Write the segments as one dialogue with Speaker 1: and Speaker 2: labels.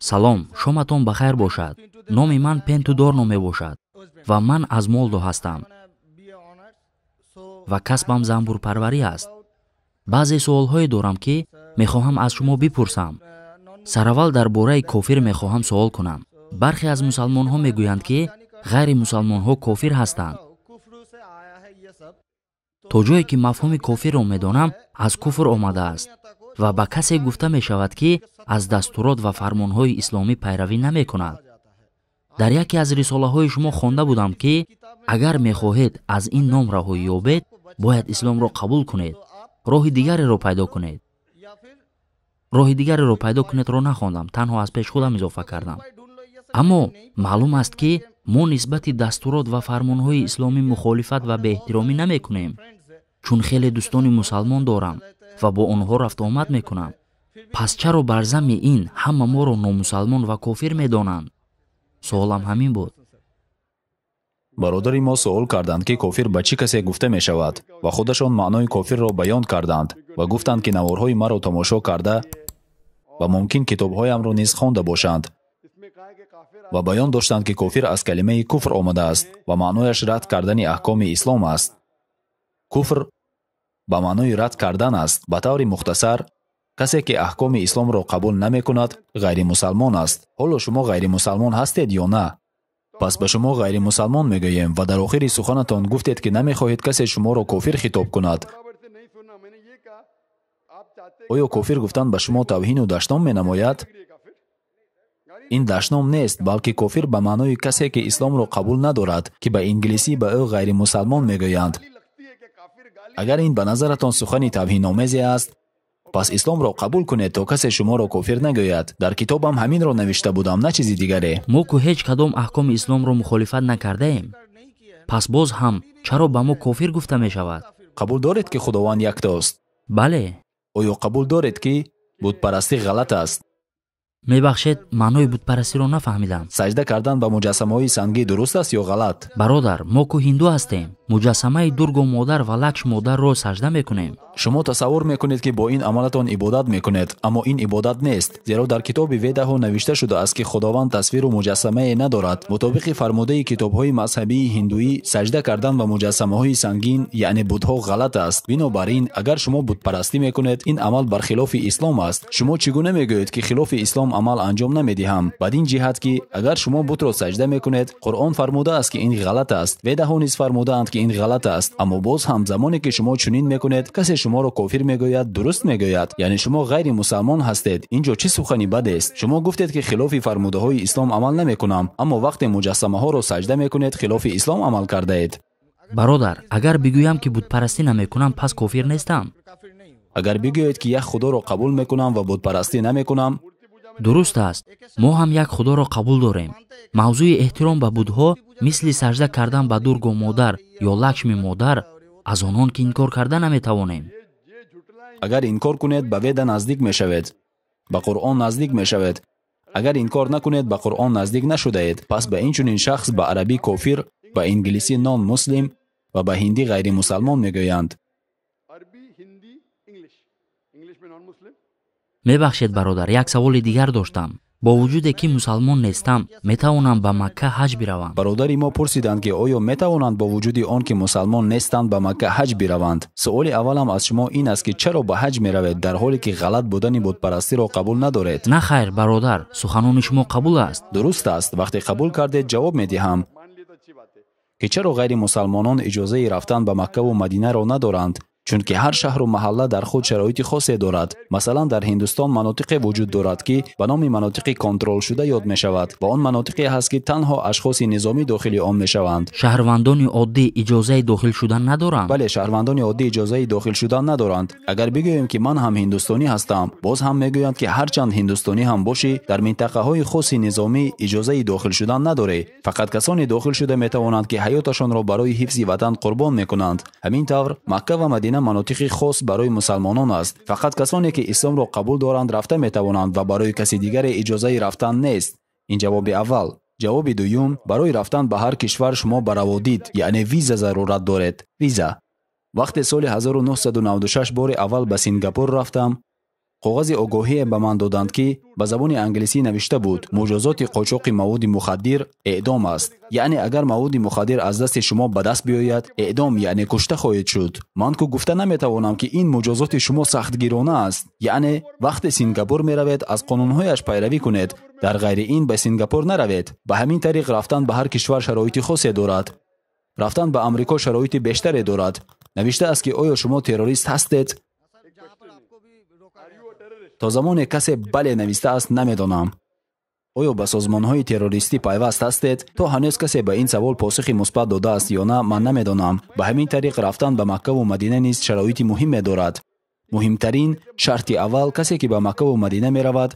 Speaker 1: Салом, шоматон ба хайр бошад. Номи ман Пентудорно мебошад ва ман аз Молдо ҳастам ва касбам занбурпарварӣ аст. Баъзе суолҳое дорам, ки мехоҳам аз шумо бипурсам. Сараввал дар бораи кофир мехоҳам суол кунам. Бархе аз мусалмонҳо мегӯянд, ки ғайримусалмонҳо кофир ҳастанд. То ҷое ки мафҳуми кофирро медонам, аз куфр омадааст ва ба касе гуфта мешавад, ки аз дастурот ва фармонҳои исломӣ пайравӣ намекунад. Дар яке аз рисолаҳои шумо хонда будам, ки агар мехоҳед аз ин ном раҳоӣ ёбед, бояд исломро қабул кунед, роҳи дигареро пайдо кунед. Роҳи дигареро пайдо кунедро нахондам, танҳо аз пеш худам изофа кардам. Аммо маълум аст, ки мо нисбати дастурот ва фармонҳои исломӣ мухолифат ва беэҳтиромӣ намекунем, чун хеле дӯстони мусалмон дорам ва бо онҳо рафтуомад мекунам. Пас чаро бар замми ин ҳама моро номусалмон ва кофир медонанд? Суолам ҳамин буд.
Speaker 2: Бародари мо суол карданд, ки кофир ба чӣ касе гуфта мешавад ва худашон маънои кофирро баён карданд ва гуфтанд, ки наворҳои маро тамошо карда ва мумкин китобҳоямро низ хонда бошанд ва баён доштанд, ки кофир аз калимаи куфр омадааст ва маънояш рад кардани аҳкоми ислом аст. Куфр ба маънои рад кардан аст. Ба таври мухтасар, касе ки аҳкоми исломро қабул намекунад, ғайримусалмон аст. Ҳоло шумо ғайримусалмон ҳастед ё на? Пас ба шумо ғайримусалмон мегӯем ва дар охири суханатон гуфтед, ки намехоҳед касе шуморо кофир хитоб кунад. Оё кофир гуфтан ба шумо тавҳину дашном менамояд? Ин дашном нест, балки кофир ба маънои касе, ки исломро қабул надорад, ки ба инглисӣ ба ӯ ғайримусалмон мегӯянд. Агар ин ба назаратон сухани тавҳиномезе аст, пас исломро қабул кунед, то касе шуморо кофир нагӯяд. Дар китобам ҳаминро навишта будам, на чизи дигаре.
Speaker 1: Мо ку ҳеҷ кадом аҳкоми исломро мухолифат накардаем. Пас боз ҳам чаро ба мо кофир гуфта мешавад?
Speaker 2: Қабул доред, ки Худованд яктост?
Speaker 1: Бале.
Speaker 2: Оё қабул доред, ки бутпарастӣ ғалат аст?
Speaker 1: Мебахшед, маънои бутпарастиро нафаҳмидам.
Speaker 2: Саҷда кардан ба муҷассамаҳои сангӣ дуруст аст ё ғалат?
Speaker 1: Бародар, мо ку ҳинду ҳастем. Муҷассамаи Дурго модар ва Лакш модарро саҷда мекунем.
Speaker 2: Шумо тасаввур мекунед, ки бо ин амалатон ибодат мекунед, аммо ин ибодат нест, зеро дар китоби Ведаҳо навишта шудааст, ки Худованд тасвиру муҷассамае надорад. Мутобиқи фармудаи китобҳои мазҳабии ҳиндуӣ, саҷда кардан ба муҷассамаҳои сангин, яъне будҳо, ғалат аст. Бинобар ин, агар шумо бутпарастӣ мекунед, ин амал бар хилофи ислом аст. Шумо чӣ гуна мегӯед, ки хилофи ислом амал анҷом намедиҳам? Бадин ҷиҳат, ки агар шумо бутро саҷда мекунед, Қуръон фармудааст, ки ин ғалат аст. Ведаҳо низ фармудаанд, ки ин ғалат аст. Аммо боз ҳам замоне ки шумо чунин мекунед, касе шуморо кофир мегӯяд, дуруст мегӯяд. Яъне шумо ғайримусалмон ҳастед. Ин ҷо чӣ сухани бадест? Шумо гуфтед, ки хилофи фармудаҳои ислом амал намекунам, аммо вақте муҷассамаҳоро саҷда мекунед, хилофи ислом амал кардаед.
Speaker 1: Бародар, агар бигӯям, ки бутпарастӣ намекунам, пас кофир нестам?
Speaker 2: Агар бигӯед, ки як худоро қабул мекунам ва бутпарастӣ намекунам.
Speaker 1: Дуруст аст, мо ҳам як худоро қабул дорем. Мавзӯи эҳтиром ба будҳо, мисли саҷда кардан ба Дурго модар ё Лакшми модар, аз онон ки инкор карда наметавонем.
Speaker 2: Агар инкор кунед, ба Веда наздик мешавед, ба Қуръон наздик мешавед. Агар инкор накунед, ба Қуръон наздик нашудаед. Пас ба ин чунин шахс ба арабӣ кофир, ба инглисӣ нон муслим ва ба ҳиндӣ ғайримусалмон мегӯянд.
Speaker 1: Мебахшед, бародар, як саволи дигар доштам. Бо вуҷуде ки мусалмон нестам, метавонам ба Макка ҳаҷ биравам?
Speaker 2: Бародари мо пурсиданд, ки оё метавонанд бо вуҷуди он ки мусалмон нестанд, ба Макка ҳаҷ бираванд. Суоли аввалам аз шумо ин аст, ки чаро ба ҳаҷ меравед, дар ҳоле ки ғалат будани бутпарастиро қабул надоред?
Speaker 1: На хайр, бародар, суханони шумо қабул аст.
Speaker 2: Дуруст аст. Вақте қабул кардед, ҷавоб медиҳам, ки чаро ғайримусалмонон иҷозаи рафтан ба Маккаву Мадинаро надоранд, чунки ҳар шаҳру маҳалла дар худ шароити хосе дорад. Масалан, дар Ҳиндустон манотиқе вуҷуд дорад, ки ба номи манотиқи контролшуда ёд мешавад ва он манотиқе ҳаст, ки танҳо ашхоси низомӣ дохили он мешаванд.
Speaker 1: Шаҳрвандони оддӣ иҷозаи дохил шудан надоранд?
Speaker 2: Бале, шаҳрвандони оддӣ иҷозаи дохил шудан надоранд. Агар бигӯем, ки ман ҳам ҳиндустонӣ ҳастам, боз ҳам мегӯянд, ки ҳарчанд ҳиндустонӣ ҳам бошӣ, дар минтақаҳои хоси низомӣ иҷозаи дохил шудан надорӣ. Фақат касоне дохил шуда метавонанд, ки ҳаёташонро барои ҳифзи ватан қурбон мекунанд. Ҳамин тавр, Макка ва Мадина манотиқи хос барои мусалмонон аст. Фақат касоне ки исломро қабул доранд, рафта метавонанд ва барои каси дигаре иҷозаи рафтан нест. Ин ҷавоби аввал. Ҷавоби дуюм: барои рафтан ба ҳар кишвар шумо ба раводид, яъне виза зарурат доред. Виза. Вақте соли 1996 бори аввал ба Сингапур рафтам, Коғази огоҳие ба ман доданд, ки ба забони англисӣ навишта буд: муҷозоти қочоқи маводи мухаддир эъдом аст. Яъне агар маводи мухаддир аз дасти шумо ба даст биёяд, эъдом, яъне кушта хоҳед шуд. Ман ку гуфта наметавонам, ки ин муҷозоти шумо сахтгирона аст. Яъне вақте Сингапур меравед, аз қонунҳояш пайравӣ кунед. Дар ғайри ин ба Сингапур наравед. Ба ҳамин тариқ рафтан ба ҳар кишвар шароити хосе дорад. Рафтан ба Амрико шароити бештаре дорад. Навишта аст, ки оё шумо террорист ҳастед? То замоне касе бале навистааст, намедонам. Оё ба созмонҳои террористӣ пайваст ҳастед? То ҳанӯз касе ба ин савол посухи мусбат додааст ё на, ман намедонам. Ба ҳамин тариқ рафтан ба Маккаву Мадина низ шароити муҳиме дорад. Муҳимтарин шарти аввал, касе ки ба Маккаву Мадина меравад,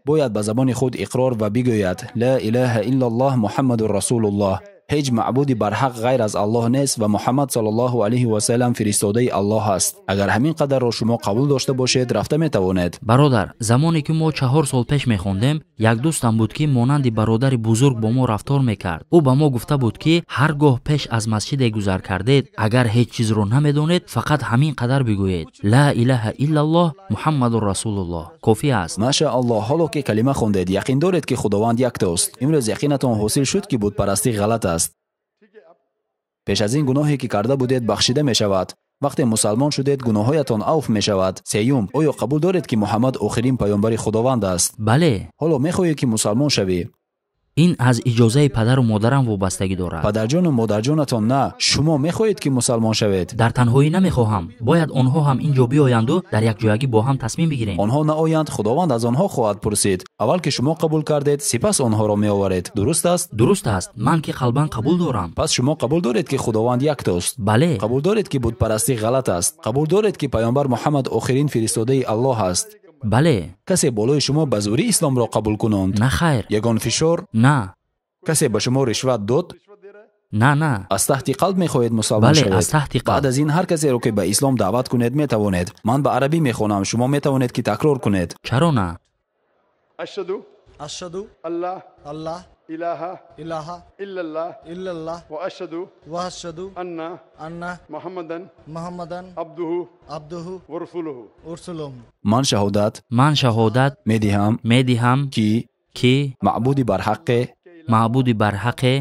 Speaker 2: бояд ба забони худ иқрор ва бигӯяд: ла илаҳа иллаллоҳ муҳаммадур расулуллоҳ. Ҳеҷ маъбуди барҳақ ғайр аз Аллоҳ нест ва Муҳаммад саллаллоҳу алайҳи васаллам фиристодаи Аллоҳ аст. Агар ҳамин қадарро шумо қабул дошта бошед, рафта метавонед.
Speaker 1: Бародар, замоне ки мо 4 сол пеш мехондем, як дӯстам буд, ки монанди бародари бузург бо мо рафтор мекард. Ӯ ба мо гуфта буд, ки ҳар гоҳ пеш аз масҷиде гузар кардед, агар ҳеҷ чизро намедонед, фақат ҳамин қадар бигӯед: ла илаҳа иллаллоҳ муҳаммадур расулуллоҳ. Кофӣ аст.
Speaker 2: Машааллоҳ, ҳоло ки калима хондед, яқин доред, ки Худованд яктост. Имрӯз яқинатон ҳосил шуд, ки бутпарастӣ ғалат аст. Пеш аз ин гуноҳе ки карда будед бахшида мешавад. Вақте мусалмон шудед, гуноҳҳоятон авф мешавад. Сеюм, оё қабул доред, ки Муҳаммад охирин паёмбари Худованд аст?
Speaker 1: Бале.
Speaker 2: Ҳоло мехоҳед, ки мусалмон шавӣ?
Speaker 1: Ин аз иҷозаи падару модарам вобастагӣ дорад.
Speaker 2: Падарҷону модарҷонатон на. Шумо мехоҳед, ки мусалмон шавед?
Speaker 1: Дар танҳоӣ намехоҳам. Бояд онҳо ҳам ин ҷо биоянду дар якҷоягӣ бо ҳам тасмим бигирем.
Speaker 2: Онҳо наоянд, Худованд аз онҳо хоҳад пурсид. Аввал ки шумо қабул кардед, сипас онҳоро меоваред. Дуруст аст?
Speaker 1: Дуруст аст. Ман ки қалбан қабул дорам.
Speaker 2: Пас шумо қабул доред, ки Худованд яктост?
Speaker 1: Бале.
Speaker 2: Қабул доред, ки бутпарастӣ ғалат аст? Қабул доред, ки паёмбар Муҳаммад охирин фиристодаи Аллоҳ аст?
Speaker 1: Бале.
Speaker 2: Касе болои шумо ба зӯрӣ исломро қабул кунонд?
Speaker 1: На, хайр.
Speaker 2: Ягон фишор?
Speaker 1: На.
Speaker 2: Касе ба шумо ришват дод?
Speaker 1: На, на.
Speaker 2: Аз таҳти қалб мехоҳед мусалмон
Speaker 1: Бале,
Speaker 2: шавед?
Speaker 1: аз таҳти қалб.
Speaker 2: Баъд аз ин ҳар касеро ки ба ислом даъват кунед метавонед. Ман ба арабӣ мехонам, шумо метавонед ки такрор кунед.
Speaker 1: Чаро на?
Speaker 3: Ашҳаду алла илаҳа иллаллоҳ ва ашҳаду анна Муҳаммадан абдуҳу ва расулуҳу.
Speaker 2: Ман шаҳодат
Speaker 1: Ман шаҳодат
Speaker 2: медиҳам
Speaker 1: ки
Speaker 2: маъбуди барҳаққе
Speaker 1: маъбуди барҳақе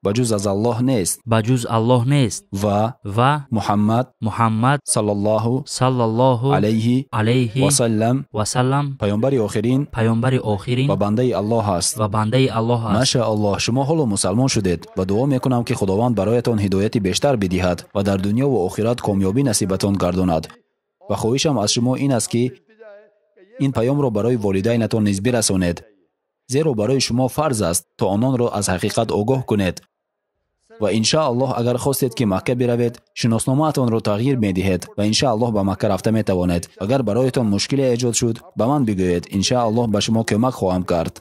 Speaker 2: ба ҷуз аз Аллоҳ нест
Speaker 1: ба ҷуз Аллоҳ нест
Speaker 2: ва
Speaker 1: ва
Speaker 2: Муҳаммад
Speaker 1: Муҳаммад
Speaker 2: саллаллоҳу
Speaker 1: саллаллоҳу
Speaker 2: алайҳи
Speaker 1: алайҳи
Speaker 2: васаллам
Speaker 1: васаллам
Speaker 2: паёмбари охирин
Speaker 1: паёмбари охирин
Speaker 2: ва бандаи Аллоҳ аст.
Speaker 1: ва бандаи Аллоҳ аст.
Speaker 2: Машааллоҳ, шумо ҳоло мусалмон шудед ва дуо мекунам, ки Худованд бароятон ҳидояти бештар бидиҳад ва дар дунё ва охират комёбӣ насибатон гардонад. Ва хоҳишам аз шумо ин аст, ки ин паёмро барои волидайнатон низ бирасонед, зеро барои шумо фарз аст то ононро аз ҳақиқат огоҳ кунед. Ва иншааллоҳ агар хостед, ки Макка биравед, шиносномаатонро тағйир медиҳед ва иншааллоҳ ба Макка рафта метавонед. Агар бароятон мушкиле эҷод шуд, ба ман бигӯед, иншааллоҳ ба шумо кӯмак хоҳам кард.